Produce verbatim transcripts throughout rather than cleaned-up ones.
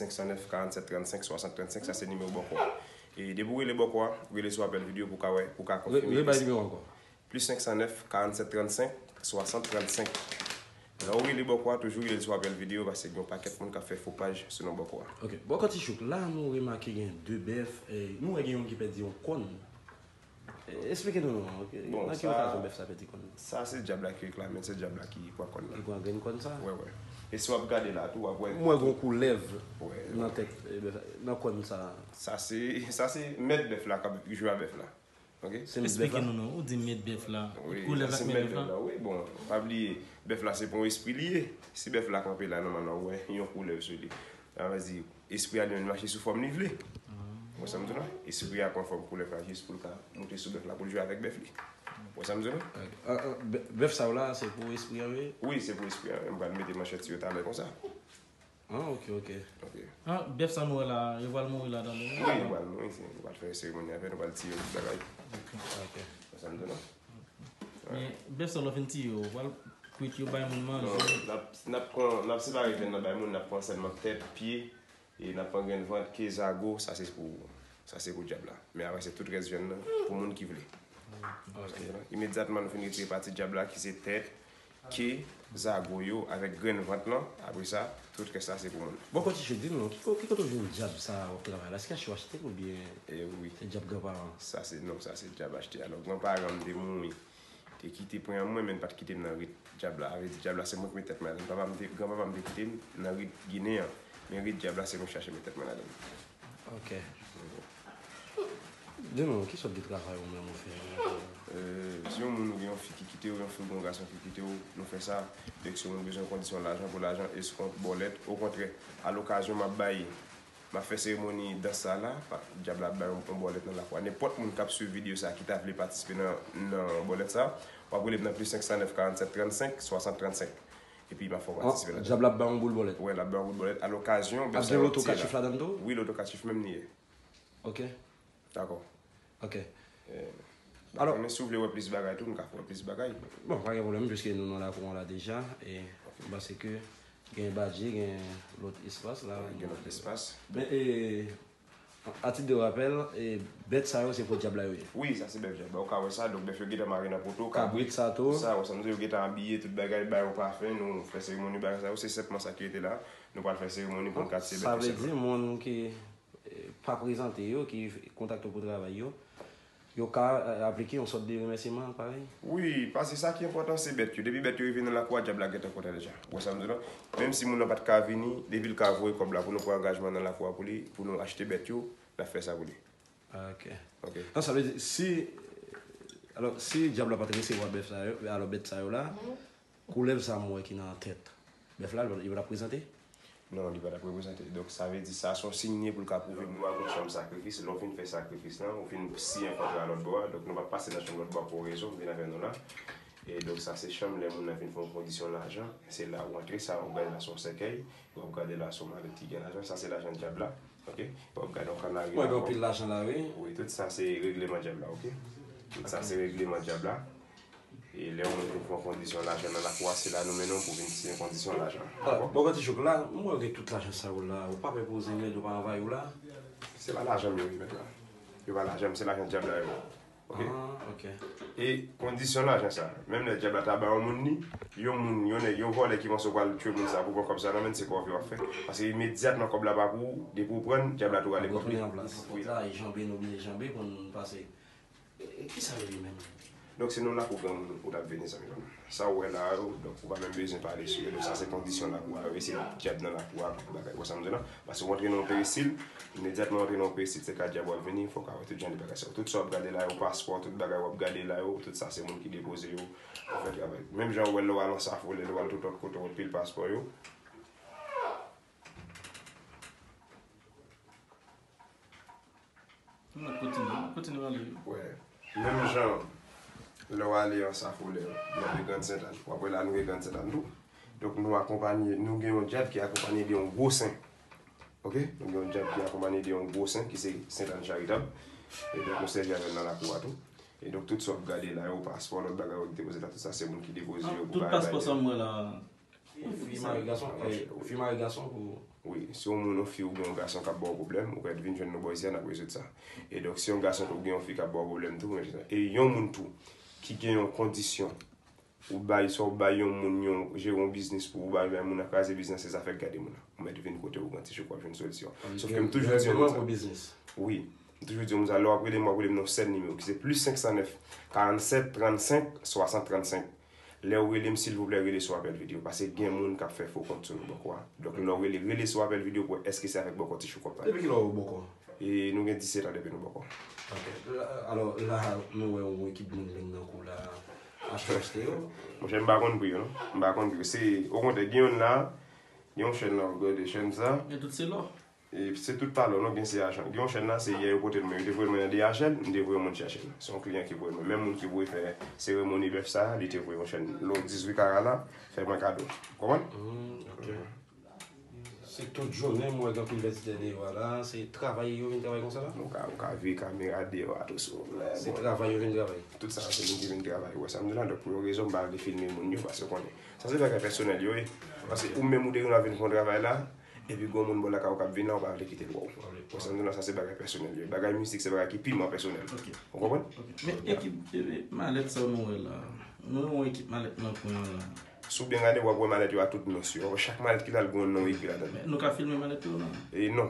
senk san nèf, karannsenk trannsenk, swasant trannsenk, sa se nimewo bòkò a. E depi w rele bòkò a, rele sou apèl videyo pou w ka wè, pou w ka konfime. Rebay nimewo ankò. Plis senk san nèf, karannsenk trannsenk, swasant trannsenk. Lè w rele bòkò a, toujou rele l sou apèl videyo, paske gen yon pakèt moun k ap fè fo paj sou non bòkò a. Ok. Bòkò Ti Chouk, la nou remake gen de bèf, e, nou wè gen youn ki pèdi yon kòn. E, eksplike nou non, ok? Bon, nan ki okazyon bèf sa pèdi kòn nan? Sa se dyab la ki reklame l, se dyab la ki pran kòn nan. Ki pran grenn kòn sa? Wè, wè. E si w ap gade la tou, w ap wè. M wè gen yon koulèv nan tèt, e, bèf, nan kòn sa. Sa se, sa se mèt bèf la k ap jwe a bèf la. Ok? Se mèt bèf la? Eksplike nou non, ou di mèt bèf la. Wi, koulèv sa se mèt bèf la. Wi, bon, pa bliye, bèf la se pou yon espri li ye. Si bèf la kanpe la, nòmalman, ou wè yon koulèv sou li. Sa vle di, espri a li menm li mache sou fòm li vle. Ou wè sa m di w la? Espri a pran fòm koulèv la jis pou l ka moute sou bèf la, pou l jwe avèk bèf li. Ou wè sa m di w la? Ok. Ah, ah, bè-, bèf sa yo la, se pou espri a yo ye? Wi, se pou espri a yo. M pral mete manchèt sou yo talè konsa. Ah, ok, ok. Ok. Ah, bèf sa nou wè la, yo pral mouri ladan menm? Wi, yo pral mouri, se, nou pral fè seremoni avè, nou pral tiye tout bagay. Ok. Ou wè sa m di w la? Men bèf sa lè w fin tiye yo, ou pral kwit yo bay moun manje? Non, n ap, n ap pran, n ap separe vyann nan bay moun, n ap pran sèlman tèt, pye, e n ap pran grenn vant, ke, zago, sa se pou, sa se pou dyab la. Men apre se tout rès vyann nan pou moun ki vle. Ok. Imedyatman nou fin retire pati dyab la ki se tèt, ke, zago yo avèk grenn vant lan, apre sa, tout rès la se pou moun. Bòkò Ti Chouk, di m non, ki ko-, ki kote w jwenn dyab sa w ap travay la? Èske w achte l oubyen se dyab granparan? Sa se, non, sa se dyab achte. Alò, granparan m te mouri, te kite pran mwen, men l pa t kite m nan rit dyab la. Sa vle di dyab la se mwen ki met tèt mwen ladan l. Papa m te, granpapa m te kite m nan rit Ginen an, men rit dyab la se mwen ki chache met tèt mwen ladan l. Ok. Di nou, ki sòt de travay ou menm ou fè? Euh, si yon moun ou gen yon fi ki kite w, yon fi ou gen yon gason ki kite w, nou fè sa. Donk, si yon moun bezwen kondisyon lajan pou lajan, eskont, bòlèt, okontrè, alokazyon m ap bay, m ap fè seremoni dans sa la, pa, dyab la ap bay yon, yon bòlèt nan lakou a. Nenpòt moun k ap swiv videyo sa ki ta vle patisipe nan, nan bòlèt sa, w ap rele m nan plis senk san nèf, karannsenk trannsenk, swasant trannsenk. Epi m ap fè w patisipe ladan. Dyab la ap bay yon boul bòlèt? Wi, l ap bay yon boul bòlèt. Alokazyon, ap gen loto katchif ladan l tou? Wi, loto katchif menm li ye. Ok. Dakò. Ok. Alò, men si w vle wè plis bagay tou, nou ka fè wè plis bagay. Bon, pa gen pwoblèm, piske nou nan lakou an la deja, e m panse ke gen badje, gen lòt espas la. Gen lòt espas. Men, e, a tit de rapèl, e, bèt sa yo, se pou dyab la yo ye. Wi, sa se bèf dyab la. Ou ka wè sa, donk bèf yo gentan mare nan poto, kabrit sa tou. Sa, wè sa, m di yo gentan abiye, tout bagay, ba yo pafen, nou fè seremoni, bagay sa yo, se senpman sa ki rete la. Nou pral fè seremoni pou n katye bèt yo sèlman. Sa vle di, moun ki e, pa prezante yo, ki kontakte w pou travay yo, yo ka, e, aplike yon sòt de remèsiman parèy? Wi, paske sa ki enpòtan, se bèt yo. Depi bèt yo rive nan lakou a, dyab la gentan kontan deja. Ou wè sa m di w la? Menm si moun nan pa t ka vini, depi l ka voye kòb la pou nou pran angajman nan lakou a pou li, pou nou achte bèt yo, n ap fè sa pou li. Ah, ok. Ok. Non, sa vle di, si, alò, si dyab la pa t resevwa bèf sa yo, alò, bèt sa yo la, koulèv sa m wè ki nan tèt bèf la, li pa t ap prezante? Non, li pa t ap reprezante. Donk, sa vle di sa se yon siy li ye pou l ka pwouve nou a gon chanm sakrifis. Lè w fin fè sakrifis lan, ou fin siyen kontra a lòt bò a, donk nou p ap pase nan chanm lòt bò a pou yon rezon, m vin avè nou la. E donk, sa se chanm lè moun nan vin fè yon kondisyon lajan. Se la ou antre, sa w ap gade la se yon sèkèy, w ap gade la se yon malèt ki gen lajan, sa se lajan dyab la. Ok? W ap gade yon kanari la. Wi, gen anpil lajan la, wi. Wi, tout sa se regleman dyab la, ok? Tout sa se regleman dyab la. E lè yon moun vin fè yon kondisyon lajan nan lakou a, se la nou mennen w pou vin siyen kondisyon lajan. Alò, dakò? Bòkò Ti Chouk la, m wè w gen tout lajan sa yo la, ou pa pè poze mèd, ou pa anvayi w la? Se pa lajan m yo, wi, mèt la. Yo pa lajan m, se lajan dyab la yo. Ok? Ah, ok. E kondisyon lajan sa, menm lè dyab la ta ba yon moun li, yon moun, yon nèg, yon vòlè ki panse w pral tchwe moun sa pou pran kòb sa nan men l, se kòve w ap fè. Paske imedyatman kòb la pa pou ou, depi w pran l, dyab la tou rale kòb li. Retounen an plas. Wi. Kont la, e janbe nou bliye janbe pou n pase. E, e kisa yo ye menm? Donk, se nan lakou granmoun ou t ap vini, zanmi pa m. Sa ou wè la yo, donk, ou pa menm bezwen pale sou yo. Donk, sa se kondisyon lakou a yo, e se dyab nan lakou a, tout bagay. Ou wè sa m di w la? Paske ou antre nan yon peristil, imedyatman ou antre nan yon peristil, se ka dyab w ap vini, fò w ka wè tout jan de bagay sa yo. Tout sa w ap gade la yo, paspò, tout bagay w ap gade la yo, tout sa se moun ki depoze yo, pou fè travay. Menm jan ou wè lè w al Ansafolè, lè w al tout lòt kote, w ap pil paspò yo. N ap kontinye, kontinye pale. Wè. Menm jan, lè w ale Ansafolè, w ap wè Grann Sentàn. W ap wè la nou ye Grann Sentàn tou. Donk, nou akonpanye, nou gen yon dyab ki akonpanye de yon gwo sen. Ok? Nou gen yon dyab ki akonpanye de yon gwo sen, ki se Sentàn Charitab. E donk, nou sèvi avè l nan lakou a tou. E donk, tout sa w ap gade la yo, paspò, lòt bagay yo ki depoze la, tout sa, se moun ki depoze yo pou bagay yo. Tout paspò sa m wè la, Fi mari gason, eh, fi mari gason pou Wi, si yon moun, yon fi oubyen yon gason k ap ba w pwoblèm, ou pèt vin jwenn nou bò isi a, n ap rezoud sa. E donk, si yon gason tou oubyen yon fi k ap ba w pwoblèm tou, men e yon moun tou ki gen yon kondisyon, ou bay, swa ou bay yon moun, yon jere yon biznis pou ou, bay, bay moun nan kraze biznis, se zafè k gade moun nan. Ou mèt vin kote ou, Gran Ti Chouk, w ap jwenn solisyon. Sòf ke m toujou di yon moun sa. Wi, m toujou di yon moun sa, lè w ap rele m, w ap rele m nan sèl nimewo ki se plis senk san nèf, karannsèt, trannsenk, swasant, trannsenk. Lè w rele m, silvouplè, rele sou apèl videyo. Paske gen moun k ap fè fo kont sou nou bòkò a. Donk, lè w rele, rele sou apèl videyo pou wè èske se avèk bòkò Ti Chouk w ap pale. Depi kilè w bòkò? E nou gen disèt an depi nou bòkò. Ok. La, alò, la, nou wè yon ekip moun vin nan kou la. Achte, achte yo. Monchè, m pa konn pri yo, non. M pa konn pri yo. Se, okontrè, gen youn la, gen yon chèn la, w gade chèn sa. Gen tout se lò. E se tout talè, non, gen se ajan. Gen yon chèn la, se yè yo pote l mwen. Yo te voye l mwen nan D H L, m te voye yon moun chache l. Se yon kliyan ki voye l mwen. Menm moun ki voye fè seremoni bèf sa, li te voye yon chèn lò dizuit kara la, fè mwen kado. Konprann? Hmm, ok. Se tout jounen, m wè gen anpil vètitè deyò a la. Se travay yo vin travay konsa la? Ou ka, ou ka vye kamera deyò a tou sou. Se travay yo vin travay? Tout sa, se moun ki vin travay. Ou wè sa m di la? Donk, pou yon rezon, m pa vle filme moun yo, paske w konnen. Sa se bagay pèsonèl yo ye. Paske ou menm ou te gen dwa vin fè yon travay la, epi gon moun bò lakay ou k ap vin la, ou pa vle kite l wè w. Ou konprann? Sa se bagay pèsonèl yo. Bagay mizik se bagay ki piman pèsonèl. Ou konprann? Men ekip malèt sa nou wè la, nou wè yon ekip malèt nan kwen an la. Si w byen gade, w ap wè malèt yo a tout non yo. Chak malèt ki la, l gen yon non ekri ladan l. Men nou ka filme malèt yo non? E non.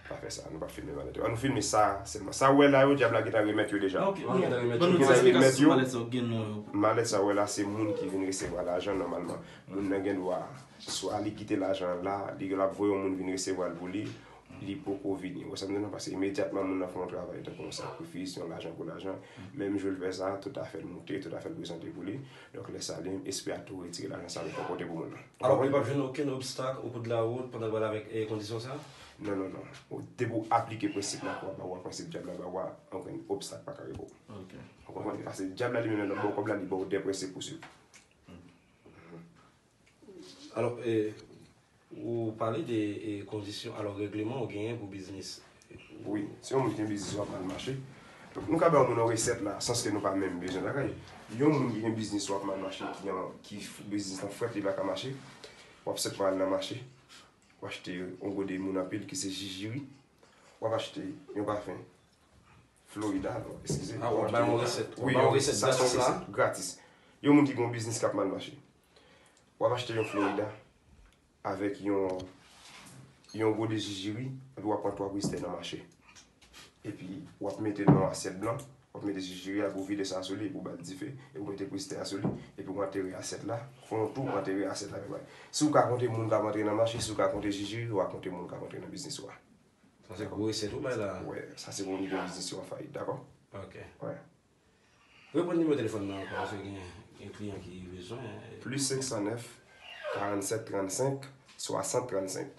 Pa fè sa, nou pa filme malèt yo. Ann nou filme sa sèlman. Sa w wè la yo, dyab la gentan remèt yo deja. Ok, ok. Ban nou ti esplikasyon sou malèt sa yo ki gen non yo. Malèt sa w wè la, se moun ki vin resevwa lajan nòmalman. Moun nan gen dwa, swa li kite lajan an la, li gen l ap voye yon moun vin resevwa l pou li, li poko vini. Ou wè sa m di w la? Paske imedyatman moun nan fè yon travay, tankou yon sakrifis, yon lajan pou lajan, menm jou l fè sa, tout afè l moute, tout afè l prezante pou li. Donk, lè sa li menm, espri a tou retire lajan sa l te pote pou moun nan. Alò, li p ap jwenn okenn obstak okoudlawout pandan l pral avèk kondisyon sa? Non, non, non. Depi w aplike prensip la, w ap ba w a, prensip dyab la ba w a, okenn obstak pa ka rive w. Ou konprann? Paske dyab la li menm lè l ap ba w kòb la, li ba w de prensip pou swiv. Alò, ou pale de kondisyon, alò, regleman ou genyen pou biznis. Wi, si yon moun ki gen biznis w ap mal mache. Donk, nou ka ba yon moun yon resèt la, sans ke nou pa menm bezwen lakay. Yon moun ki gen biznis w ap mal mache, ki, ki biznis lan frèt, li pa ka mache, w ap senpman al nan mache, w achte yon gode moun anpil ki se jijiri, w ap achte yon pafen Florida, non, eskize. Ah, w ap ba yon resèt. Wi, yon resèt gratis la. Gratis. Yon moun ki gen yon biznis k ap mal mache. W ap achte yon Florida avèk yon yon gode jijiri, epi w ap pran twa pristè nan mache. Epi w ap mete l nan yon asyèt blan, w ap mete jijiri a, epi w vide sa sou li, epi w ba l dife, epi w mete pristè a sou li, epi w antere asyèt la, fè yon tou, w antere asyèt la, epi bay. Si w ka konte moun k ap antre nan mache, si w ka konte jijiri, w a konte moun k ap antre nan biznis ou a. Sa se gwo resèt ou bay la. Wè, sa se pou moun ki gen biznis yo an fayit, dakò? Ok. Wè. Reprann nimewo telefòn nan ankò, paske gen, gen kliyan ki bezwen. Plis senk san nèf, karannsèt trannsenk, swasant trannsenk.